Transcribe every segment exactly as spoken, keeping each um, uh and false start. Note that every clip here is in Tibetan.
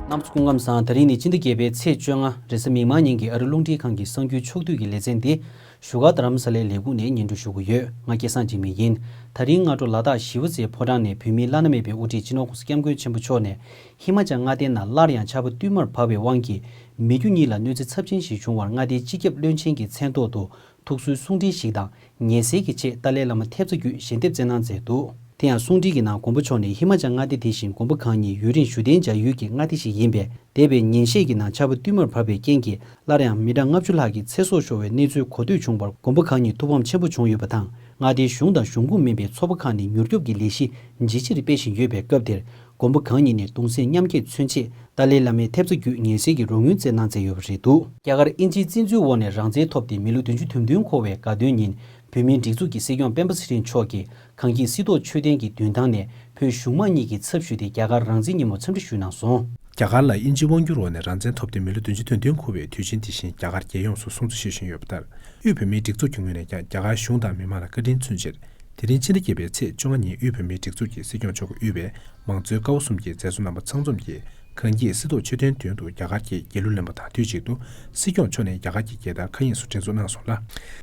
རྣམ་པ་ཚོ་སྐུ་ཁམས་བཟང་། དེ་རིང་ནི་སྤྱི་ཟླ་བརྒྱད་པའི་ཚེས་བཅོ་ལྔ་རེས་གཟའ་མིག་དམར་ཉིན་གྱི་ཨ་རི་རླུང་འཕྲིན་ཁང་གི་གསར་འགྱུར་ཕྱོགས་བསྡུས་ཀྱི་ལེ་ཚན་འདི་བཞུགས་སྒར་རྡ་རམ་ས་ལའི་ལས་ཁུངས་ནས་སྙན་སྒྲོན་ཞུ་གི་ཡོད། ང་སྐལ་བཟང་འཇིགས་མེད་ཡིན། དེ་རིང་སྔ་དྲོ་ལ་དྭགས་ཞི་བ་འཚོའི་ཕོ་བྲང་ནས་བོད་མིའི་བླ་ན་མེད་པའི་དབུ་ཁྲིད་སྤྱི་ནོར་༧གོང་ས་༧སྐྱབས་མགོན་ཆེན་པོ་མཆོག་ནས་ཧི་མ་ཅལ་མངའ་སྡེའི་ནང་སླར་ཡང་ཆར་པ་བསྟུད་མར་བབས་པའི་དབང་གིས་མི་རྒྱུ་གཉིས་ལ་གནོད་འཚེ་ཚབས་ཆེན་ཞིག་བྱུང་བར་མངའ་སྡེའི་སྤྱི་ཁྱབ་བློན་ཆེན་གྱི་མཚན་ཐོག་ཏུ་ཐུགས་གསོའི་གསུང་འཕྲིན་ཞིག་དང་། ཉེན་སེལ་གྱི་ཆེད་ཏཱ་ལའི་བླ་མ་ཐེབས་རྩ་བརྒྱུད་ཞལ་འདེབས་སྩལ་གནང་མཛད་འདུག་དེ་ཡང་གསུང་འཕྲིན་གྱི་ནང་མགོན་པོ་མཆོག་ནས་ཧི་མ་ཅལ་མངའ་སྡེ་དེ་བཞིན་མགོན་པོ་གང་ཉིད་ཡུན་རིང་བཞུགས་གདན་འཇགས་ཡུལ་གྱི་མངའ་སྡེ་ཞིག་ཡིན་པས། འདས་པའི་ཉིན་ཤས་ཀྱི་ནང་ཆར་པ་བསྟུད་མར་བབས་པའི་རྐྱེན་གྱིས་སླར་ཡང་མི་གྲངས་ལྔ་བཅུ་ལྷག་གི་ཚེ་སྲོག་ཤོར་བའི་གནས་ཚུལ་གོ་ཐོས་བྱུང་བར་མགོན་པོ་གང་ཉིད་ཐུགས་ཕམ་ཆེན་པོ་བྱུང་ཡོད་པ་དང་། མངའ་སྡེའི་གཞུང་དང་གཞུང་ཁོངས་མིན་པའི་ཚོགས་པ་ཁག་ནས་མྱུར་སྐྱོབ་ཀྱི་ལས་གཞི་ཇེ་ཆེར་སྤེལ་བཞིན་ཡོད་པའི་སྐབས་དེར། མགོན་པོ་གང་ཉིད་ནས་གདུང་སེམས་མཉམ་སྐྱེད་མཚོན་ཆེད་ཏཱ་ལའི་བླ་མའི་ཐེབས་རྩ་བརྒྱུད་ཉེན་སེལ་གྱི་རོགས་དངུལ་སྩལ་གནང་མཛད་ཡོད་པ་རེད་འདུག་རྒྱ་གར་དབྱིན་ཇིའི་བཙན་འཛུལ་འོག་ནས་རང་བཙན་ཐོབ་སྟེ་མི་ལོ་བདུན་ཅུ་དོན་བདུན་འཁོར་བའི་དགའ་སྟོན་ཉིན། བོད་མིའི་སྒྲིག་འཛུགས་ཀྱི་སྲིད་སྐྱོང་སྤེན་པ་ཚེ་རིང་མཆོག་གིས་གངས་སྐྱིད་སྲིད་ཐོག་མཆོད་རྟེན་གྱི་མདུན་ཐང་ནས་བོད་གཞུང་མང་གཉིས་ཀྱི་ཚབ་ཞུས་ཏེ་རྒྱ་གར་རང་བཙན་ཉིན་མོར་འཚམས་འདྲི་ཞུས་གནང་སོང་། རྒྱ་གར་ལ་དབྱིན་ཇིའི་དབང་བསྒྱུར་འོག་ནས་རང་བཙན་ཐོབ་སྟེ་མི་ལོ་བདུན་ཅུ་དོན་བདུན་འཁོར་བའི་དུས་ཆེན་འདི་བཞིན་རྒྱ་གར་རྒྱལ་ཡོངས་སུ་སྲུང་བརྩི་ཞུ་བཞིན་ཡོད་པ་ལྟར། དབུས་བོད་མིའི་སྒྲིག་འཛུགས་ཀྱི་ངོས་ནས་ཀྱང་རྒྱ་གར་གཞུང་དང་མི་མང་ལ་བཀའ་དྲིན་མཚོན་ཕྱིར། དེ་རིང་ཕྱི་ཟླ་བརྒྱད་པའི་ཚེས་བཅོ་ལྔ་ཉིན་དབུས་བོད་མིའི་སྒྲིག་འཛུགས་ཀྱི་སྲིད་སྐྱོང་མཆོག་གིས་དབུས་པའི་མང་གཙོའི་ཀ་བ་གསུམ་གྱི་མཛད་གཙོ་རྣམ་པ་ཚང་འཛོམས་ཀྱིས་གངས་སྐྱིད་སྲིད་ཐོག་མཆོད་རྟེན་མདུན་དུ་རྒྱ་གར་གྱི་རྒྱལ་གླུ་ལེན་པ་དང་དུས་གཅིག་ཏུ་སྲིད་སྐྱོང་མཆོག་ནས་རྒྱ་གར་གྱི་རྒྱལ་དར་མཁའ་དབྱིངས་སུ་སྒྲེང་འཛུགས་གནང་སོང་ལ།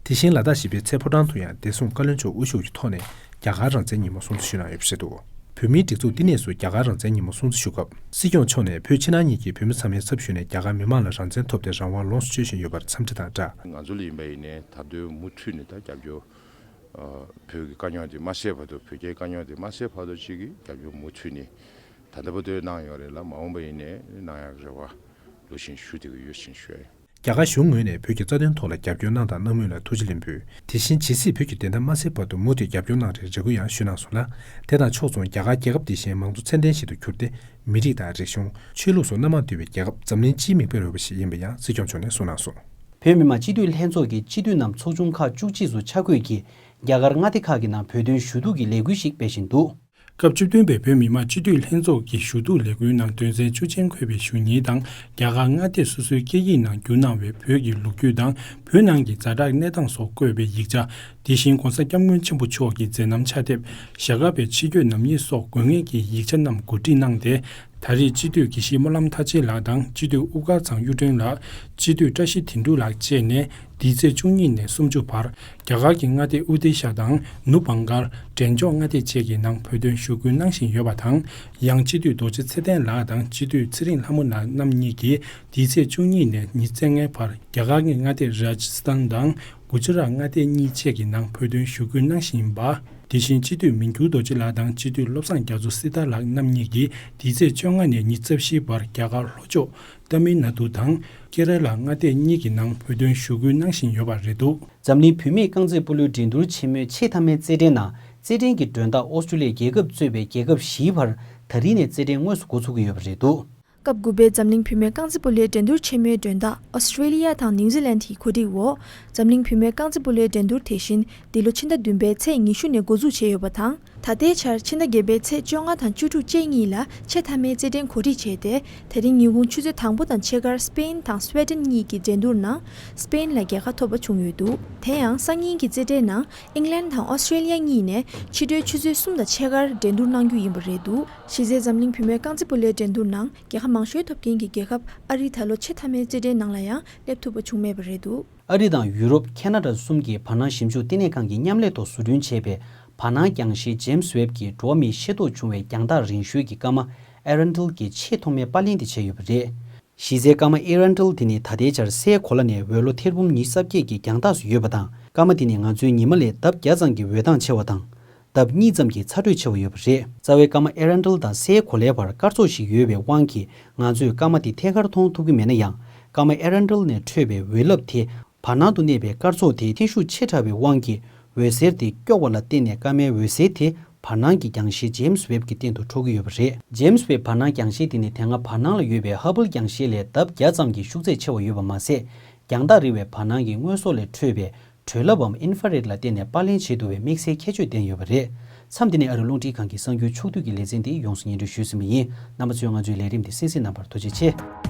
དེ་བཞིན་ལ་དྭགས་བཞི་པའི་ཚལ་ཕོ་བྲང་དུ་ཡང་བདེ་སྲུང་བཀའ་བློན་མཆོག་དབུ་བཞུགས་ཀྱི་ཐོག་ནས་རྒྱ་གར་རང་བཙན་ཉིན་མོ་སྲུང་བརྩི་ཞུས་གནང་ཡོད་པ་རེད་འདུག་བོད་མིའི་སྒྲིག་འཛུགས་འདི་ནས་སུ་རྒྱ་གར་རང་བཙན་ཉིན་མོ་སྲུང་བརྩི་ཞུ་སྐབས། སྲིད་སྐྱོང་མཆོག་ནས་བོད་ཕྱི་ནང་གཉིས་ཀྱི་བོད་མི་ཚང་མའི་ཚབ་ཞུས་ནས་རྒྱ་གར་མི་མང་ལ་རང་བཙན་ཐོབ་སྟེ་རང་དབང་ལོངས་སུ་སྤྱོད་བཞིན་ཡོད་པར་འཚམས་འདྲི་དང་སྦྲགས། ང་ཚོ་ལ་ཡིན་པ་ཡིན་ནའི་ད་དུང་མུ་མཐུད་ནས་ད་རྒྱབ་སྐྱོར། ཨ། བོད་ཀྱི་དཀའ་རྙོག་དེ་མ་སེལ་བར་དུ་བོད་རྒྱའི་དཀའ་རྙོག་དེ་མ་སེལ་བར་དུ་ཅིག་གི་རྒྱབ་སྐྱོར་མུ་མཐུད་ནས་ད་ལྟ་བར་དུ་གནང་ཡོད་རེད་ལ། མ་འོངས་པ་ཡིན་ནའི་གནང་ཡག་རེ་བ་ལོ་བཞིན་ཞུ་བསྡད་ཀྱི་ཡོད་ཅེས་ཞུ་ཡ་ཡིན། རྒྱ་གར་གཞུང་ངོས་ནས་བོད་ཀྱི་རྩ་དོན་ཐོག་ལ་རྒྱབ་སྐྱོར་གནང་དང་གནང་མུས་ལ་ཐུགས་རྗེ་ལེགས་འབུལ། དེ་བཞིན་ཇི་སྲིད་བོད་ཀྱི་བདེན་མཐའ་མ་གསལ་བར་དུ་མུ་མཐུད་རྒྱབ་སྐྱོར་གནང་རེས་རེ་སྐུལ་ཡང་ཞུས་གནང་སོང་ལ། དེ་དང་ཕྱོགས་མཚུངས་རྒྱ་གར་རྒྱལ་ཁབ་འདི་བཞིན་མང་གཙོ་ཚད་ལྡན་ཞིག་ཏུ་གྱུར་ཏེ། མི་རིགས་དང་རིག་གཞུང་། ཆོས་ལུགས་སོགས་སྣ་མང་འདུས་པའི་རྒྱལ་ཁབ་འཛམ་གླིང་སྤྱིའི་མིག་དཔེར་འོས་པ་ཞིག་ཡིན་པ་ཡང་སྲིད་སྐྱོང་མཆོག་ནས་གསུངས་གནང་སོང་། བོད་མི་མང་སྤྱི་འཐུས་ལྷན་ཚོགས་ཀྱི་སྤྱི་འཐུས་རྣམས་ཚོགས་ཆུང་ཁག་བཅུ་གཅིག་སུ་ཆ་བགོས་ཀྱིས་རྒྱ་གར་མངའ་སྡེ་ཁག་གི་ནང་བོད་དོན་ཞུ་གཏུག་གི་ལས་འགུལ་ཞིག་སྤེལ་བཞིན་འདུག་སྐབས་བཅུ་བདུན་པའི་བོད་མི་མང་སྤྱི་འཐུས་ལྷན་ཚོགས་ཀྱི་ཞུ་གཏུག་ལས་འགུལ་ནང་དོན་ཚན་བཅུ་ཅན་འཁོད་པའི་ཞུ་སྙན་དང་། རྒྱ་གར་མངའ་སྡེ་སོ་སོའི་སྐད་ཡིག་ནང་བསྒྱུར་གནང་བའི་བོད་ཀྱི་ལོ་རྒྱུས་དང་། བོད་ནང་གི་ཛ་དྲག་གནས་སྟངས་སོགས་བཀོད་པའི་ཡིག་ཆ། དེ་བཞིན་༧གོང་ས་༧སྐྱབས་མགོན་ཆེན་པོ་མཆོག་གི་མཛད་རྣམ་ཕྱག་དེབ། ཞྭ་སྒབ་པའི་ཕྱི་སྐྱོད་རྣམ་དབྱེ་སོགས་དགོས་ངེས་ཀྱི་ཡིག་ཆ་རྣམས་གོ་སྒྲིག་གནང་སྟེ། ད་རེས་སྤྱི་འཐུས་དགེ་བཤེས་སྨོན་ལམ་མཐར་ཕྱིན་ལགས་དང་། སྤྱི་འཐུས་དབུ་དཀར་ཚང་གཡུ་སྒྲོན་ལགས། སྤྱི་འཐུས་བཀྲ་ཤིས་དོན་གྲུབ་ལགས་བཅས་ནས། འདིའི་ཚེས་བཅུ་གཉིས་ནས་སུམ་ཅུ་བར། རྒྱ་གར་གྱི་མངའ་སྡེ་ཨོ་ཏི་ཤ་དང་ནུབ་བང་གལ། འབྲས་ལྗོངས་མངའ་སྡེ་བཅས་ཀྱི་ནང་བོད་དོན་ཞུ་སྐུལ་གནང་བཞིན་ཡོད་པ་དང་། ཡང་སྤྱི་འཐུས་རྡོ་རྗེ་ཚེ་བརྟན་ལགས་དང་སྤྱི་འཐུས་ཚེ་རིང་ལྷ་མོ་ལགས་རྣམ་གཉིས་ཀྱིས་འདིའི་ཚེས་བཅུ་གཉིས་ནས་ཉི་ཤུ་རྩ་ལྔའི་བར་རྒྱ་གར་གྱི་མངའ་སྡེ་རཱ་ཇི་སི་ཐན་དང་། གུ་ཇི་རཱ་མངའ་སྡེ་གཉིས་བཅས་ཀྱི་ནང་བོད་དོན་ཞུ་སྐུལ་གནང་བཞིན་པ། དེ་བཞིན་སྤྱི་འཐུས་མི་འགྱུར་རྡོ་རྗེ་ལགས་དང་སྤྱི་འཐུས་བློ་བཟང་རྒྱ་མཚོ་སྲི་ཐར་ལགས་རྣམ་གཉིས་ཀྱིས་འདིའི་ཚེས་བཅོ་ལྔ་ནས་ཉི་ཤུ་རྩ་བཞིའི་བར་རྒྱ་གར་ལྷོ་ཕྱོགས་ཏཱ་མིལ་ནཱ་ཌུ་དང་ཀེ་ར་ལ་མངའ་སྡེ་གཉིས་ཀྱི་ནང་བོད་དོན་ཞུ་སྐུལ་གནང་བཞིན་ཡོད་པ་རེད་འདུག་འཛམ་གླིང་བུད་མེད་རྐང་རྩེད་སྤོ་ལོའི་འགྲན་བསྡུར་ཆེན་མོའི་ཆེས་མཐའ་མའི་རྩེད་འགྲན་ནང་རྩེད་འགྲན་གྱི་མགྲོན་བདག་ཨོ་སི་ཀྲུ་ལི་ཡའི་རྒྱལ་ཁབ་གཙོས་པའི་རྒྱལ་ཁབ་བཞིའི་བར་ད་རིང་ནས་རྩེད་འགྲན་དངོས་སུ་འགོ་ཚུགས་ཀྱི་ཡོད་པ་རེད་འདུག་སྐབས་དགུ་པའི་འཛམ་གླིང་བུད་མེད་རྐང་རྩེད་སྤོ་ལོའི་འགྲན་བསྡུར་ཆེན་མོའི་མགྲོན་བདག་ཨོ་སི་ཀྲེ་ལི་ཡ་དང་ནིའུ་ཛི་ལན་གྱི་གོ་སྒྲིག་འོག་འཛམ་གླིང་བུད་མེད་རྐང་རྩེད་སྤོ་ལོའི་འགྲན་བསྡུར་དེ་བཞིན་འདི་ལོ་ཕྱི་ཟླ་བདུན་པའི་ཚེས་ཉི་ཤུ་ནས་འགོ་འཛུགས་བྱས་ཡོད་པ་དང་། ད་ལྟའི་ཆར་ཕྱི་ཟླ་བརྒྱད་པའི་ཚེས་བཅོ་ལྔ་དང་བཅུ་དྲུག་བཅས་གཉིས་ལ་ཆེས་མཐའ་མའི་རྩེད་འགྲན་གོ་སྒྲིག་བྱས་ཏེ། དེ་རིང་ཉིན་གུང་ཆུ་ཚོད་དང་པོ་དང་ཕྱེད་ཀར་སི་པེན་དང་སི་ཝེ་ཌེན་གཉིས་ཀྱི་འགྲན་བསྡུར་ནང་སི་པེན་ལ་རྒྱལ་ཁ་ཐོབ་པ་བྱུང་ཡོད་འདུག་དེ་ཡང་སང་ཉིན་གྱི་རྩེད་འགྲན་ནང་ཨིང་ལན་དང་ཨོ་སི་ཀྲེ་ལི་ཡ་གཉིས་ནས་ཕྱི་དྲོའི་ཆུ་ཚོད་གསུམ་དང་ཕྱེད་ཀར་འགྲན་བསྡུར་གནང་རྒྱུ་ཡིན་པ་རེད་འདུག་གཞི་རྩའི་འཛམ་གླིང་བུད་མེད་རྐང་རྩེད་སྤོ་ལོའི་འགྲན་བསྡུར་ནང་རྒྱལ་ཁ་མང་ཤོས་ཐོབ་མཁན་གྱི་རྒྱལ་ཁབ་ཨ་རི་ད་ལོ་ཆེས་མཐའ་མའི་རྩེད་འགྲན་ནང་ལ་ཡང་སླེབས་ཐུབ་པ་བྱུང་མེད་པ་རེད་འདུག་ཨ་རི་དང་ཡུ་རོབ། ཁེ་ན་ཌ་གསུམ་གྱི་བར་སྣང་ཞིབ་འཇུག་ལྟེ་གནས་ཁང་གིས་མཉམ་ལས་ཐོག་བཟོ་སྐྲུན་བྱས་པའི་བར་སྣང་རྒྱང་ཤེལ་ཇེམ་སི་ཝེབ་ཀྱིས་འགྲོ་བ་མིའི་ཤེས་རྟོགས་བྱུང་བའི་རྒྱང་ཐག་རིང་ཤོས་ཀྱི་སྐར་མ་ཨེ་རན་ཌལ་གྱི་ཆེས་ཐོག་མའི་པར་ལེན་དེ་བྱས་ཡོད་པ་རེད། གཞི་རྩའི་སྐར་མ་ཨེ་རན་ཌལ་དེ་ནི་ད་ལྟའི་ཆར་སའི་གོ་ལ་ནས་འོད་ལོ་ཐེར་འབུམ་ཉི་ཤུ་རྩ་བརྒྱད་ཀྱི་རྒྱང་ཐག་སུ་ཡོད་པ་དང་། སྐར་མ་དེ་ནི་ང་ཚོའི་ཉི་མ་ལས་ལྡབ་བརྒྱ་ཙམ་གྱི་འོད་ཐང་ཆེ་བ་དང་། ལྡབ་གཉིས་ཙམ་གྱི་ཚ་དྲོད་ཆེ་བ་ཡོད་པ་རེད། རྩ་བའི་སྐར་མ་ཨེ་རན་ཌལ་དང་སའི་གོ་ལའི་བར་སྐར་ཚོགས་ཤིག་ཡོད་པའི་དབང་གིས། ང་ཚོས་སྐར་མ་དེ་ཐད་ཀར་མཐོང་ཐུབ་ཀྱི་མེད་ན་ཡང་། སྐར་མ་ཨེ་རན་ཌལ་ནས་འཕྲོས་པའི་འོད་རླབས་དེ། བར་སྣང་དུ་གནས་པའི་སྐར་ཚོགས་དེ་ཐེངས་ཤུགས་ཆེ་དྲགས་པའི་དབང་གིས། འོད་ཟེར་དེ་སྐྱོ་བ་ལ་བརྟེན་ནས། སྐར་མའི་འོད་ཟེར་དེ་བར་སྣང་གི་རྒྱང་ཤེལ་ཇེམ་སི་ཝེབ་ཀྱི་སྟེང་དུ་འཕྲོ་གི་ཡོད་པ་རེད། ཇེམ་སི་ཝེབ་བར་སྣང་རྒྱང་ཤེལ་དེ་ནི་དེ་སྔ་བར་སྣང་ལ་ཡོད་པའི་ཧ་བྷལ་རྒྱང་ཤེལ་ལས་ལྡབ་བརྒྱ་ཙམ་གྱི་ཤུགས་ཚད་ཆེ་བ་ཡོད་པ་མ་ཟད། རྒྱང་ཐག་རིང་བའི་བར་སྣང་གི་དངོས་ཟོག་ལས་འཕྲོས་པའི་དྲོད་རླབས་འམ་ཨིན་ཧྥ་རེད་ལ་བརྟེན་ནས་པར་ལེན་བྱེད་ཐུབ་པའི་དམིགས་བསལ་ཁྱད་ཆོས་ལྡན་ཡོད་པ་རེད། མཚམས་འདི་ནས་ཨ་རིའི་རླུང་འཕྲིན་ཁང་གི་གསར་འགྱུར་ཕྱོགས་བསྡུས་ཀྱི་ལེ་ཚན་འདི་ཡོངས་སུ་སྙན་སྒྲོན་ཞུས་ཟིན་པ་ཡིན། རྣམ་པ་ཚོས་ང་ཚོའི་ལས་རིམ་འདི་གསན་གཟིགས་གནང་བར་ཐུགས་རྗེ་ཆེ།